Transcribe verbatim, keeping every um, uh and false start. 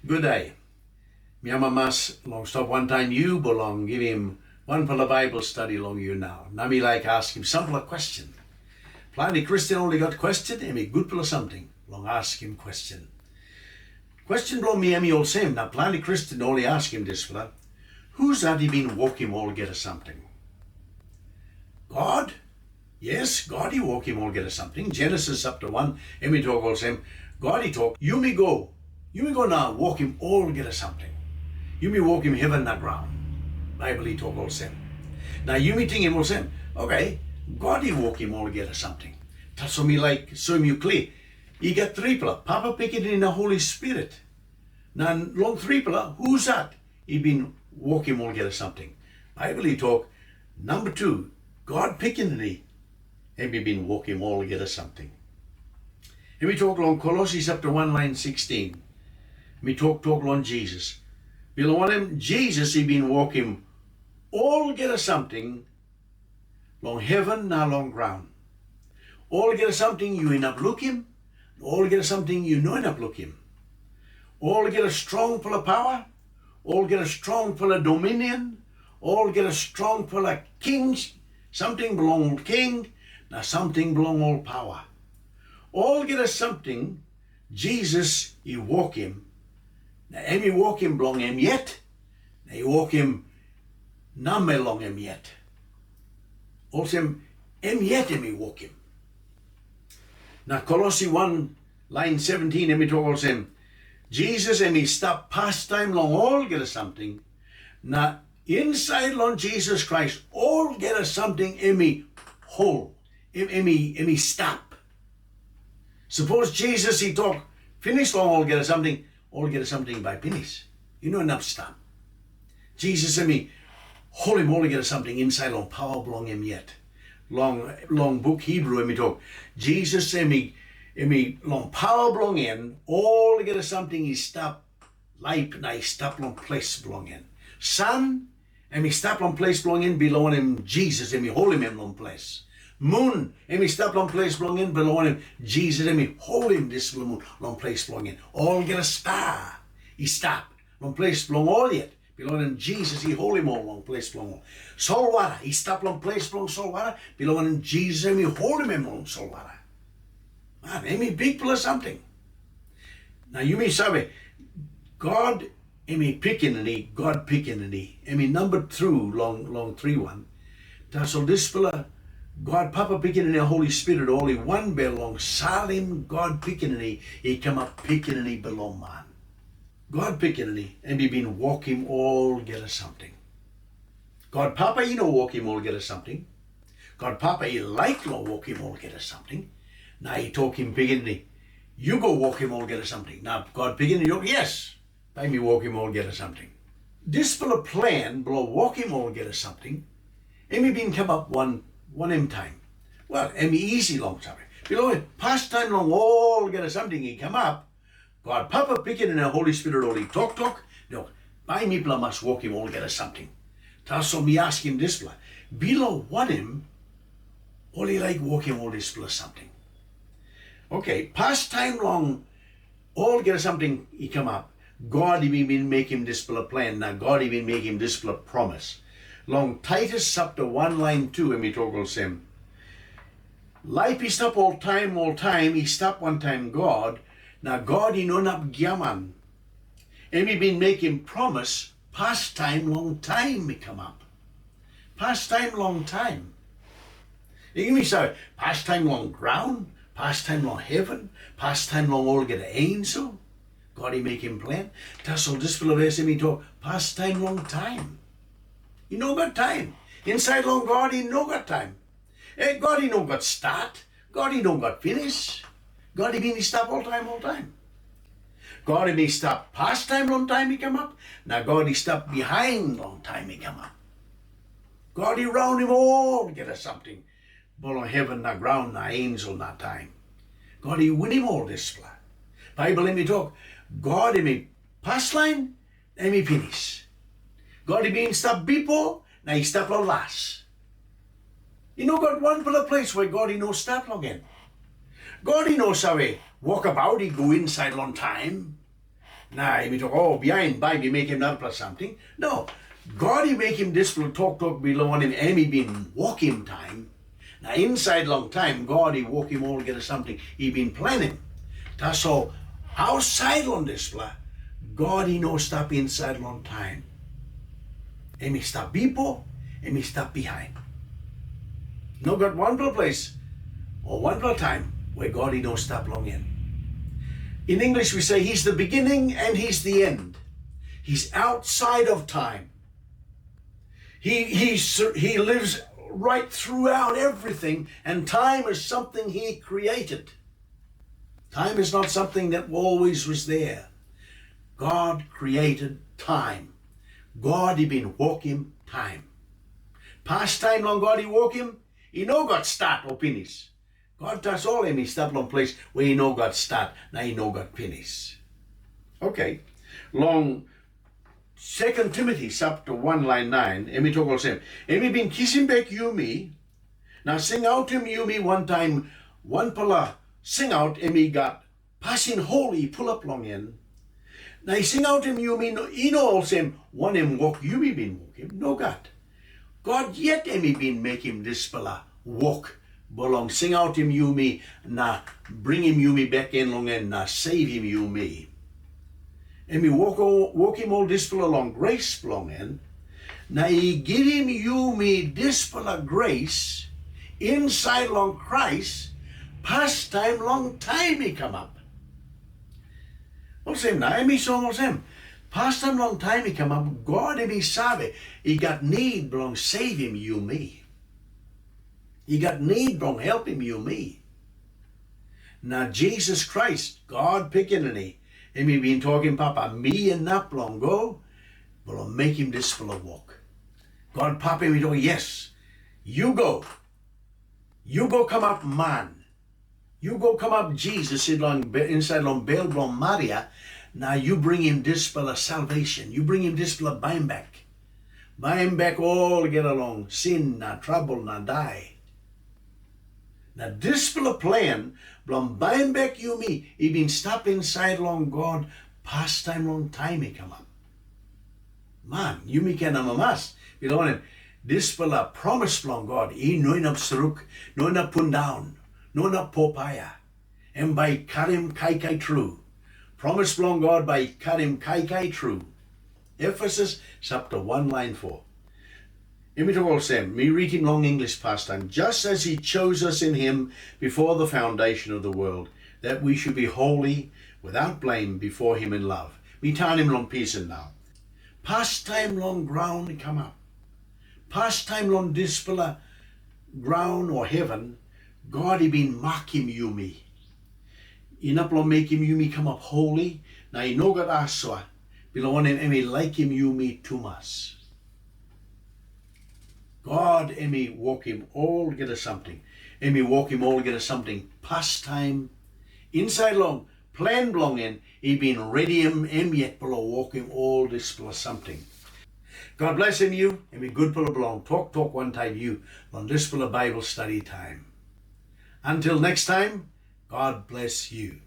Gutdei. Mi amamas long stap wantaim yu bilong givim wanpela Baibel stadi long yu nau. Na mi laik askim sampela kwestin. Planti Kristen ol i gat kwestin, em i gutpela samting long askim kwestin. Kwestin bilong mi em i olsem, na planti Kristen ol i askim dispela, husat i bin wokim olgeta samting? God? Yes, God i wokim olgeta samting. Genesis chapter wan, em i tok olsem, God i tok, yumi go, yumi go na wokim olgeta samting. Yumi wokim heven na graun. Baibel i tok olsem. Na yumi tingim olsem, oke, God i wokim olgeta samting. Tasol mi laik soim yu klia, i gat tripela, Papa, Pikinini na Holi Spirit. Na long tripela, husat i bin wokim olgeta samting? Baibel i tok, namba tu, God Pikinini, em i bin wokim olgeta samting. Em i tok long Kolosi chapter wan lain sikstin. Mi toktok long Jisas. Bilong wanem, Jisas i bin wokim olgeta samting long heven na long graun. Olgeta samting yu inap lukim, olgeta samting yu no inap lukim. Olgeta strongpela pawa, olgeta strongpela dominion, olgeta strongpela king, samting bilong ol king, na samting bilong ol pawa. Olgeta samting Jisas i wokim, na em i wokim bilong em yet, na i wokim namel long em yet. Olsem, em yet em i wokim. Na Kolosi wan lain seventin em i tok olsem, Jisas em i stap pastaim long olgeta samting, na insait long Jisas Krais olgeta samting em i hol, em, em, i, em i stap. Sapos Jisas i tok pinis long olgeta samting, olgeta samting bai pinis. I no inap stap. Jisas em i holim olgeta samting insait long pawa bilong em yet. Long, long buk Hibru em i tok, Jisas em i, em i long pawa bilong en, olgeta samting i stap laip na i stap long ples bilong en. San, em i stap long ples bilong en, bilong wanem Jisas em i holim em long ples. Mun, em i stap long ples bilong en, bilong wanem Jisas em i holim dispela mun long ples bilong en. Olgeta sta i stap long ples bilong ol yet, bilong wanem Jisas i holim ol long ples bilong ol. Solwara i stap long ples bilong solwara, bilong wanem Jisas em i holim em long solwara. Man, em i bikpela samting. Na yumi save, God em i Pikinini, God Pikinini, em i namba tu long, long tri wan. Tasol dispela God Papa, Pikinini, Holi Spirit, ol i wanbel long salim God Pikinini i kamap Pikinini bilong man. God Pikinini em i bin wokim olgeta samting. God Papa i no wokim olgeta samting. God Papa i laik long wokim olgeta samting. Na i tokim Pikinini, yu go wokim olgeta samting. Na God Pikinini i tok, yes, bai mi wokim olgeta samting. Dispela plen bilong wokim olgeta samting, em i bin kamap wan, wanem taim? Wel, em i isi long save. Bilong pastaim long olgeta samting i kamap, God Papa, Pikinini na Holi Spirit ol i toktok, no, bai mipela mas wokim olgeta samting. Tasol mi askim dispela, bilong wanem ol i laik wokim ol dispela samting? Oke, pastaim long olgeta samting i kamap, God i bin, bin mekim dispela plen, na God i bin mekim dispela promis. Long Taitus chapter wan lain tu em i tok olsem, laip i stap oltaim oltaim i stap wantaim God, na God i no inap giaman. Em i bin mekim promis pastaim long taim i kamap. Pastaim long taim. Yumi save, pastaim long graun, pastaim long heven, pastaim long olgeta ensel. God i mekim plen. Tasol dispela ves em i tok, pastaim long taim. I no gat taim. Insait long God i no gat taim. E, God i no gat stat. God i no gat pinis. God i bin i stap oltaim, oltaim. God em i stap pastaim long taim i kamap, na God i stap bihain long taim i kamap. God i raunim olgeta samting bilong heven na graun na ensel na taim. God i winim ol dispela. Baibel em i tok, God em i paslain, em i pinis. God i bin stap bipo, na i stap long las. I no gat wanpela ples we God i no stap long en. God i no save wokabaut i go insait long taim. Na em i tok, "O, bihain bai mi mekim narapela samting." No, God i mekim dispela toktok bilong wanem em i bin wokim taim. Na insait long taim, God i wokim olgeta samting i bin planim. Tasol ausait long dispela, God i no stap insait long taim. Em i stap bipo, em i stap bihain. No gat wanpela ples o wanpela taim we God i no stap long en. In English, we say he's the beginning and he's the end. He's outside of time. He, he, he lives right throughout everything, and time is something he created. Time is not something that always was there. God created time. God i bin wokim taim. Pastaim long God i wokim, i no gat stat o pinis. God tasol em i stap long ples we i no gat stat na i no gat pinis. Okay, long Second Timothy chapter one line nine, em i tok olsem, em i bin kisim bek yumi, na singautim yumi wantaim wanpela singaut em i gat pasin holi i pulap long en, na i singautim yumi no, i no olsem wanem wok yumi bin wokim, nogat. God yet em i bin mekim dispela wok bilong singautim yumi na bringim yumi bek gen long en na sevim yumi. Em i wok, wokim ol dispela long grace bilong en, na i givim yumi dispela grace insait long Krais pastaim long taim i kamap. Olsem na em i soim olsem, pastaim long taim i kamap, God em i save, i gat nid bilong sevim yumi. I gat nid bilong helpim yumi. Na Jisas Krais, God Pikinini, em i bin tokim Papa, mi inap long go, bilong mekim dispela wok. God Papa em i tok, yes, yu go. Yu go kamap man. Yu go kamap Jisas insait long bel bilong Maria, na yu bringim dispela salvation, yu bringim dispela baim bek. Baim bek olgeta long sin na trabel na dai. Na dispela plen bilong baim bek yumi i bin stap insait long God pastaim long taim i kamap. Man, yumi ken amamas, bilong wanem, dispela promis bilong God i no inap struk, no inap pundaun, no inap popaia. Em bai i karim kaikai tru. Promis bilong God bai i karim kaikai tru. Efesus chapter one line four. Em i tok olsem, mi ritim long English pastaim, just as he chose us in him before the foundation of the world, that we should be holy, without blame, before him in love. Mi tanim long pisin nau. Pastaim long graun i kamap. Pastaim long dispela graun o heven, God i bin makim yumi. Inap long mekim yumi kamap holi, na i no gat asua, bilong wanem em i laikim yumi tumas. God em i wokim olgeta samting. Em i wokim olgeta samting pastaim. Insait long plen bilong en i bin redim em yet bilong wokim ol dispela samting. God blesim yu, em i gutpela bilong toktok wantaim yu long dispela Baibel stadi taim. Until next time, God bless you.